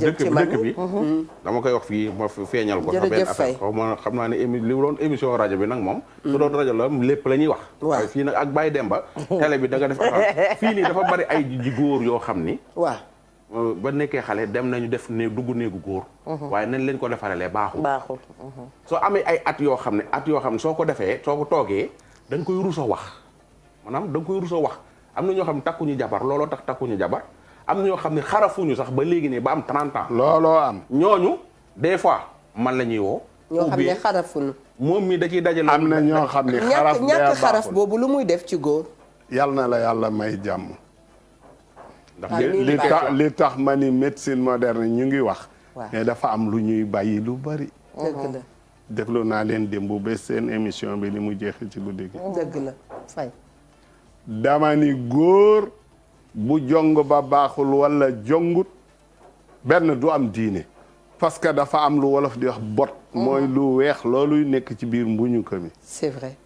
dëkk bi dama koy wax fii ma feeñal ko. jërëjëf Faye xaw ma xam naa ne li doon émission rajo bi nag moom. su doon rajo la lépp la ñuy wax. waaye fii nag ak Baye Demba. télé bi da nga def fii nii dafa bari ay ji góor yoo xam ni. waaw. ba nekkee xale dem nañu def dugg néegu góor. waaye nañ leen ko defarelee baaxul. soo amee ay at yoo xam ne soo ko defee soo ko toogee da nga koy rusa wax maanaam da nga koy rusa wax am na ñoo xam ne takkuñu jabar looloo tax takkuñu jabar am na ñoo xam ne xarafuñu sax ba léegi nii ba am 30 ans. looloo am ñooñu des fois man la ñuy woo. ñoo xam ne xarafuñu. moom mi da ciy dajale. am na ñoo xam ne xaraf ñàkk xaraf boobu lu muy def ci góor. yal na la yàlla may jàmm. ndax li tax ma ni médecine moderne ñu ngi wax. mais dafa am lu ñuy bàyyi lu bari. dëgg la. déglu naa leen démb ba seen émission bi ni mu jeexee ci guddi gi. dëgg la Faye. dama ni góor bu jong ba baaxul wala jongut benn du am diine parce que dafa am lu wolof di wax bot. mooy lu weex looluy nekk ci biir mbuñu ko mi. c'est vrai.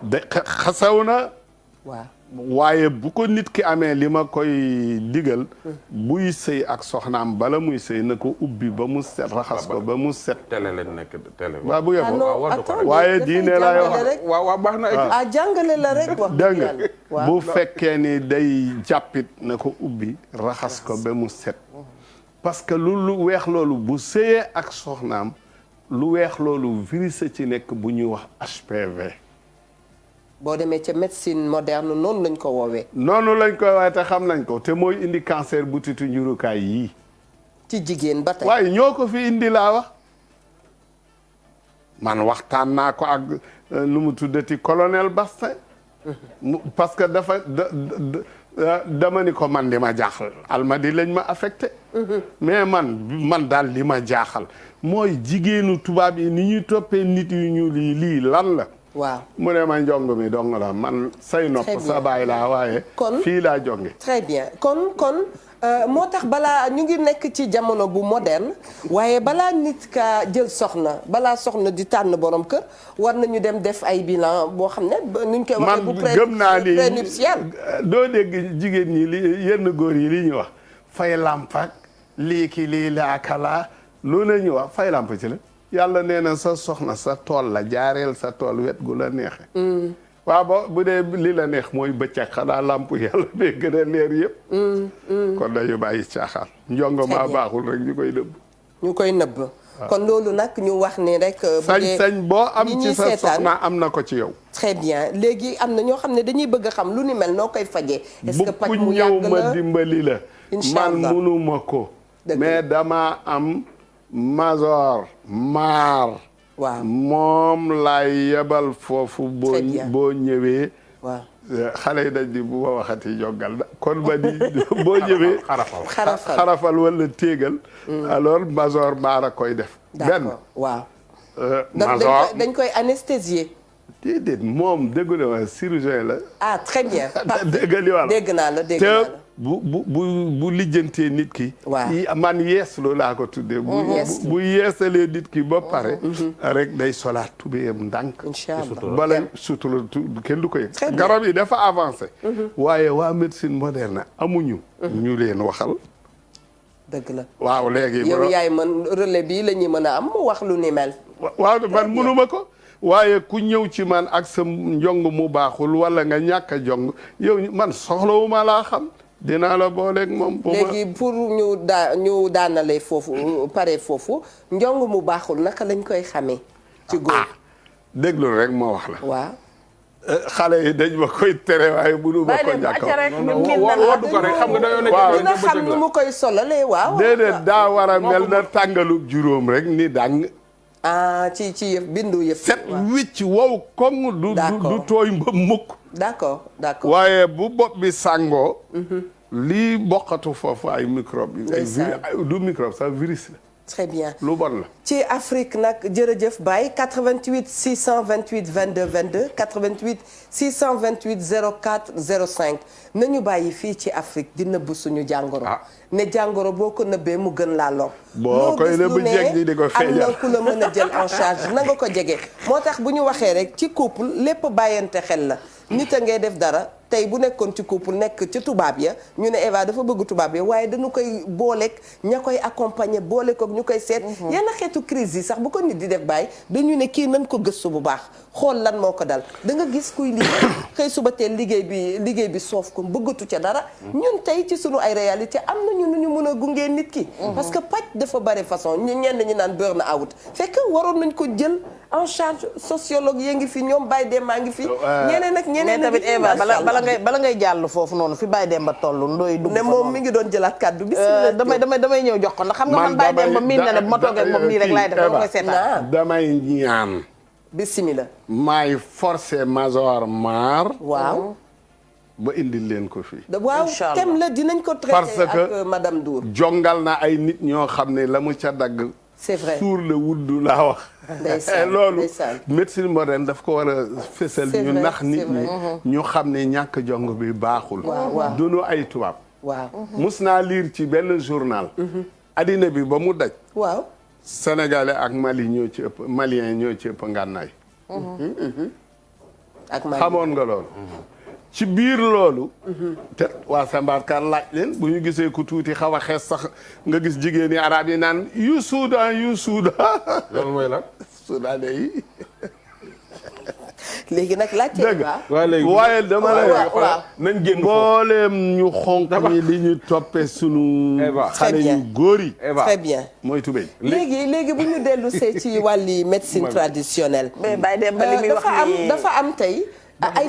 de xasaw na. waaw. waaye bu ko nit ki amee li ma koy digal buy sëy ak soxnaam bala muy sëy na ko ubbi ba mu set raxas ko ba mu set. télé leen nekk télé. waaw bu yeboo attends waaye diine laay wax waaw baax na. ah jàngale la rek wax. dégg nga bu fekkee ni day jàppit na ko ubbi raxas ko ba mu set. parce que lu weex loolu bu sëyee ak soxnaam lu weex loolu virus ci nekk bu ñuy wax HPV. boo demee ca médecine moderne noonu lañ ko woowee. noonu lañ koy waaye te xam nañ ko te mooy indi cancer butitu njurukaay yii. ci jigéen ba tey. waaye ñoo ko fi indi laa wax man waxtaan naa ko ak lu mu tuddati colonel Bastin. parce que dafa dama ni ko man di ma jaaxal almadi lañ ma affecté. mais man daal li ma jaaxal mooy jigéenu tubaab yi ni ñuy toppee nit yu ñuul yi lii lan la. waaw mu ne ma njong mi dong la man say nopp sa baay laa waaye. kon fii laa jonge. très bien kon moo tax balaa ñu ngi nekk ci jamono bu moderne waaye balaa nit ka jël soxna balaa soxna di tànn borom kër war nañu dem def ay bilan boo xam ne nuñ koy waxee. bu gëm naa ni prénuptial. doo dégg jigéen ñi li yenn góor yi li ñu wax fay lampak lii ki lii laakala loolu la ñuy wax fay lamp ci la. yàlla nee na sa soxna sa tool la jaareel sa tool wet gu la neexe waaw bu dee li la neex mooy bëccëg xanaa làmp yàlla bee gën a leer yëpp kon dañu bàyyi caaxaan njongo maa baaxul rek ñu koy nëbb kon loolu nag ñu wax ni rek sañ-sañ boo am ci sa soxna am na ko ci yow très bien léegi am na ñoo xam ne dañuy bëgg a xam lu ni mel noo koy fajee est-ce que paj mu yàgg la ñëw ma dimbali la man inchallah munuma ko mais dama am Mazor maar. waaw moom laay yebal foofu. boo ñëwee. waaw xale yi dañ di bu ma waxati joggal da kon ba di boo ñëwee. xarafal wala téegal. alors Mazor maar a koy def. benn waaw. Mazor dañ koy anesthésier. déedéet moom déggu na ma chirurgien la. ah très bien. déggali wàll dégg naa la dégg naa la. bu lijjantee nit ki. waaw man yeeslu laa ko tuddee. bu yeesalee nit ki ba pare. rek day solaat tubéyam ndànk. incha allah bala sutura kenn du ko yëg. garab yi dafa avancé. waaye waa médecine moderne amuñu. ñu leen waxal. dëgg la waaw léegi. yow yaay mën relais bii la ñuy mën a am mu wax lu ni mel. waaw man mënuma ko. waaye ku ñëw ci man ak sa njong mu baaxul wala nga ñàkk a jong yow man soxlawuma laa xam dinaa la booleeg moom. léegi pour ñu daanale foofu pare foofu njong mu baaxul naka lañ koy xamee. ci góor déglu rek moo wax la. waaw. xale yi dañ ma koy tere waaye mënu ma ko ñàkk wootu ko rek xam nga dañoo nekk dina xam nu mu koy solalee waaw. déedéet daa war a mel na tàngalu juróom rek ni dang. ci yëf bindu yëf. set wicc wow koŋ du tooy mba mukk. d'accord waaye bu bopp bi sàngoo. lii bokkatu foofu ay microbe du microbe sax virus la. très bien lu bon la. ci Afrique nag jërëjëf Baye 88 628 22 22 88 628 04 05 nañu bàyyi fii ci Afrique di nëbb suñu jàngoro. ne jàngoro boo ko nëbbee mu gën laa lor. boo koy nëbb jeeg ñi di ko feeñal am na ku la mën a jël en charge na nga ko jege. moo tax bu ñu waxee rek ci couple lépp bàyyante xel la nit a ngay def dara. tey bu nekkoon ci couple nekk ci tubaab ya ñu ne Eva dafa bëgg tubaab ya waaye dañu koy booleeg ña koy accompagner boole ko ñu koy seet yenn xeetu crise yi sax bu ko nit di def bàyyi dañu ne kii nañ ko gëstu bu baax xool lan moo ko dal da nga gis kuy liggéey xëy suba teel liggéey bi soof ko bëggatu ca dara ñun tey ci sunu ay réalité am nañu nu ñu mën a gungee nit ki parce que paj dafa bari façon ñu ñenn ñi naan burn out fekk waroon nañ ko jël en charge sociologue yee ngi fi ñoom Baye Demba ngi fi ñeneen ak ñeneen tamit Eva bala ngay jàll foofu noonu fi Baye Demba toll ndoy dugg ne moom mi ngi doon jëlaat kàddu bismillah damay ñëw jox ko ndax xam nga man Baye Demba miin na ne bu ma toogee ak moom nii rek laay def dama koy seetaan damay ñaan bismillah maay forcé major maar waaw ba indil leen ko fii waaw thème la dinañ ko traité ak madame Dour jongal na ay nit ñoo xam ne la mu ca dagg c'est vrai suur la wuddu laa wax loolu médecine moderne daf ko war a fësal ñu nax nit ñi ñu xam ne ñàkk jong bi baaxul dunu ay tubaab waaw mus naa lire ci benn journal addina bi ba mu daj waaw sénégalais ak mali ñoo ci ëpp malien ñoo ci ëpp ngànnaay ak Mali xamoon nga loolu ci biir loolu te waa sambaarkar laaj leen bu ñu gisee ku tuuti xaw a xees sax nga gis jigéen yi arab yi naan yu suudan loolu mooy la suudaane yi léegi nag laajte waaye dama lay nañ génn mbooleem ñu xonq ñi li ñu toppe sunu xale yu góor yi très bien mooy tubéy léegi bu ñu dellu see ci wàlli médecine traditionnelle mais Baye Demba li muy wax dafa am tey ay